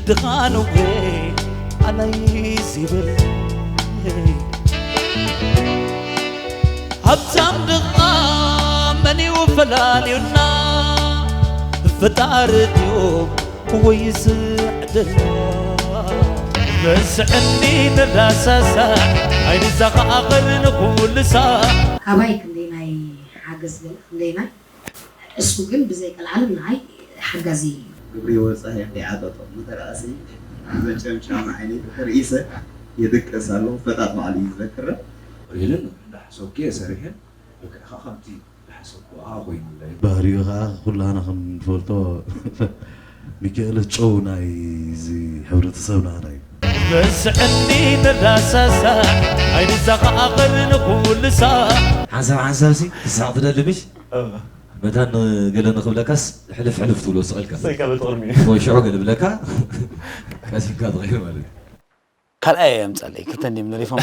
ድኻን እወ ኣላይ ዝብል ሃብታም ድኻ መን እዩ ፈላልዩና? ፈጣሪ ድዩ ወይስ ዕድልና? በስዕኒ ንዳሳሳ ኣይንዘኻኽር ንኹልሳ። ኣባይ ክንደይ ናይ ሓገዝ ገለ ክንደይ ናይ እሱ ግን ብዘይ ቀልዓለም ንዓይ ሓጋዚ እዩ። ግብሪ ወፃኢ ከይዓጠጦ መተርኣሲ ዘጨምጫም ዓይነይ ተተርኢሰ የድቅስ ኣለኹ። ፈጣጥ ባዕሉ እዩ ዝዘክረ። ኢልን እንዳሓሰብኩ እየ ሰሪሐ። ልክዕኻ ከምቲ ዝሓሰብኩ ኮይኑለይ። ባህሪኡ ከዓ ኩላህና ከም ንፈልጦ ሚካኤል ጨው ናይ እዚ ሕብረተሰብና እዩ። በስዕኒ ንዳሳሳ ኣይንዘኻኽር ንኹልሳ። ሓንሳብ ሓንሳብሲ ክሳቕ ትደሊ ምሽ? መታን ገለ ንኽብለካስ ሕልፍ ሕልፍ ትብሎ ስቕ ኢልካ። ስቕ ኢልካ በቲ ቅድሚኡ። ወይ ሽዑ ገለ ብለካ ቀሲንካ ትኸይድ ማለት እዩ። ካልኣይ የምፀለይ ክልተ እንዲም ንሪፎም።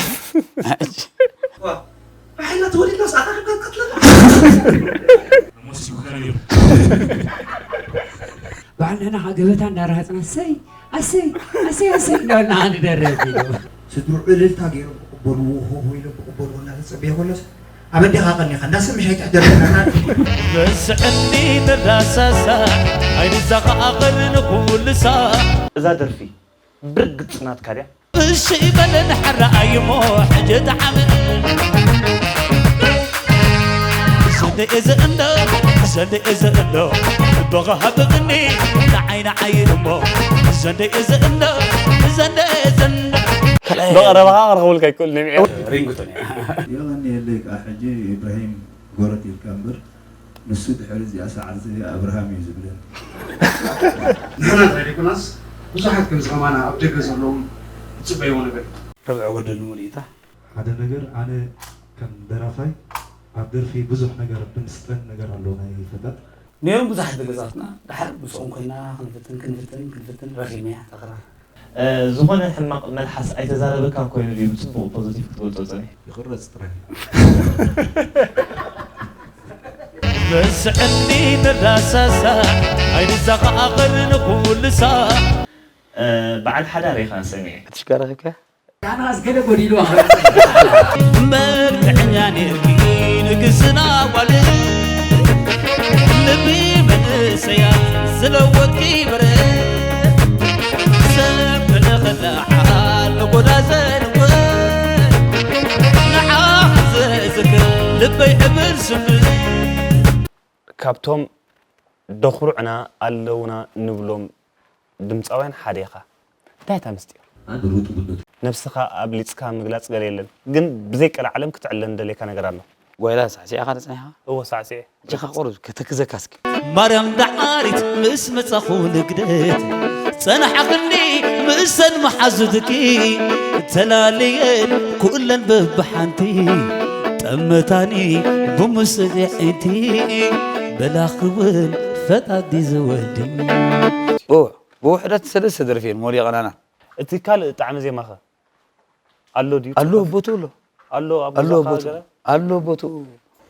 ዋ፣ ብሓይላ ተወሊድና ሰዓት ኣኺብካ ትቀትለና። ሞስ ይብካ ነይሩ። ባዕልና ገበታ እንዳረሃፅና ሰይ ኣሰይ ኣሰይ ኣሰይ እንዳበልና ንደርፍ ኢሉ። ስድርኡ እልልታ ገይሮም ክቕበልዎ፣ ሆሆ ኢሎም ክቕበልዎ እናተጸበየ ከሎስ፣ ኣበዴኻ ቀኒኻ፣ እንዳሰምሽ ኣይትሕደረና። በስዕኒ ንዳሳሳ ኣይንዘኻኽር ንኹልሳ። እዛ ደርፊ ብርግጽ ናትካ ድያ? እሺ በለን ሕራይ እሞ ሕጂ ጠዓመ። ዘንደየ ዘእንዶ፣ ዘንደየ ዘእንዶ፣ በኻ ሃብቕኒ ንዓይ ንዓይ እሞ። ዘንደየ ዘእንዶ፣ ዘንደየ ዘእንዶ። ብቐረባኻ ክረኽቡልካ ይክእሉ ነሚዐ። ሪንግቶን እያ። የቐንየለይ ከዓ ሕጂ ኢብራሂም ጎረድ ኢልካ እምበር፣ ንሱ ድሕሪ እዚኣ ሰዓት እዚ ኣብርሃም እዩ ዝብለኒ። ንሕና ጥራይ ዘይኮናስ ብዙሓት ከም ዝኸማና ኣብ ደገ ዘለዎም ዝጽበይዎ ነገር እዩ። ርብዒ ወርዲ ንሙሉኢታ። ሓደ ነገር ኣነ ከም ደራፋይ ኣብ ደርፊ ብዙሕ ነገር ብምስጠን ነገር ኣሎ ናይ ፈጣጥ። ነይሮም ብዙሓት ደገጻትና፣ ድሓር ምስኦም ኮይና ክንፍትን ክንፍትን ክንፍትን ረኺብናያ እታ ክራር። እ፣ ዝኾነ ሕማቕ መልሓስ ኣይተዛረበካን ኮይኑ ድዩ ብጽቡቕ ፖዘቲቭ ክትገልጾ ጸኒሕካ? ይቕረጽ ጥራይ። በስዕኒ ንዳሳሳ ኣይንዘኻኽር ንኹልሳ። እ፣ በዓል ሓዳር ኢኻ ሰሚዐ። እቲ ሽጋራ ኺብካ? ኣናስ ገለ ጎዲሉ። መልክዐኛ ኔርኪ ንግስና ጓል ልቢ መንእሰያት ዝለወጥኪ በረ ሰብ ክንኽላሓል ንጎዳዘን እወ ንዓኽ ዘዝክር ልበይ ዕብር ስምር። ካብቶም ደኹርዕና ኣለውና ንብሎም ድምፃውያን ሓደ ኢኻ። እንታይ እታ ምስጢር? ኣድሩጥብነቱ። ነብስኻ ኣብሊጽካ ምግላጽ ገለ የለን፣ ግን ብዘይ ቀልዓለም ክትዕለ እንደልየካ ነገር ኣሎ። ጓይላ ሳዕሲዕኻ ተጸኒሕኻ? እወ፣ ሳዕሲዐ። እጅኻ ቁሩብ ከተክዘካ እስኪ። ማርያም ደዓሪት ምስ መጻኹ ልግደት፣ ጸናሕኽኒ ምእሰን መሓዙትኪ፣ ተላልየን ኩለን በብሓንቲ፣ ጠመታኒ ብሙስዒ ዕንቲ፣ በላኽውን ፈጣዲ ዝወዲ። ብውሕ-፣ ብውሕደት ሰለስተ ደርፊ እየን ወዲቐናና። እቲ ካልእ ጣዕሚ ዜማኸ ኣሎ ድዩ? ኣሎ፣ ቦትኡ ኣሎ። ኣሎ፣ ኣብ ኣሎ፣ ገዛኻ ቦትኡ። ገለ? ኣሎ፣ ቦትኡ።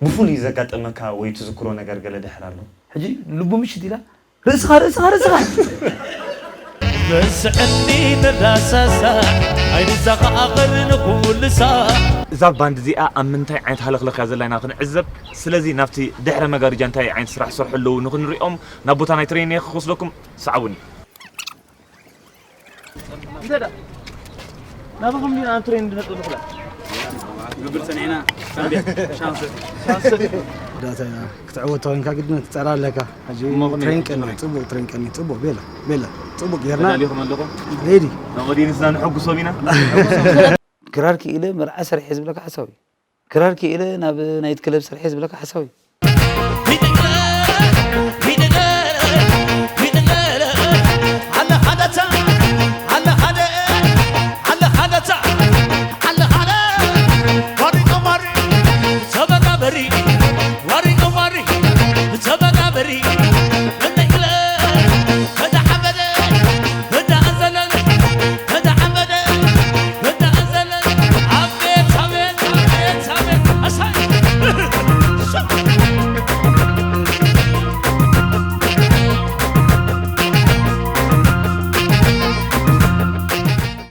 ብፍሉይ ዘጋጠመካ ወይ ትዝክሮ ነገር ገለ ድሕር ኣሎ? ሕጂ ልቡ ምሽት ኢላ፣ "ርእስኻ፣ ርእስኻ፣ ርእስኻ!" በስዕኒ ንዳሳሳ፣ ኣይንዘኻኽር ንኹልሳ። እዛ ባንድ እዚኣ ኣብ ምንታይ ዓይነት ሃለኽለኽ እያ ዘላ ኢና ክንዕዘብ። ስለዚ ናብቲ ድሕረ መጋረጃ እንታይ ዓይነት ስራሕ ዝሰርሑ ኣለዉ ንኽንሪኦም ናብ ቦታ ናይ ትሬኒንግ ክወስደኩም፣ ሰዓቡኒ። እንተ ደኣ ናባኹም ዲና ኣንትሬን እንድነጥብ ንኽእል? ግብር ጸኒዕና፣ ሳምቢያ፣ ሻንሰ። ሻንሰ። ዳታ ክትዕወት ተኾይንካ ግድን ክትጸራ ኣለካ። ሕጂ እሞ ከመይ? ትሬን ቀኒ፣ ጽቡቕ ትሬን ቀኒ፣ ጽቡቕ ቤላ፣ ቤላ፣ ጽቡቕ ጌርና። ተዳሊኹም ኣለኹም? ሬዲ። ናብ ኦዲየንስና ንሐጉሶም ኢና። ክራር ክኢለ መርዓ ሰሪሐ ዝብለካ ሓሳብ እዩ። ክራር ክኢለ ናብ ናይት ክለብ ስርሐ ዝብለካ ሓሳብ እዩ።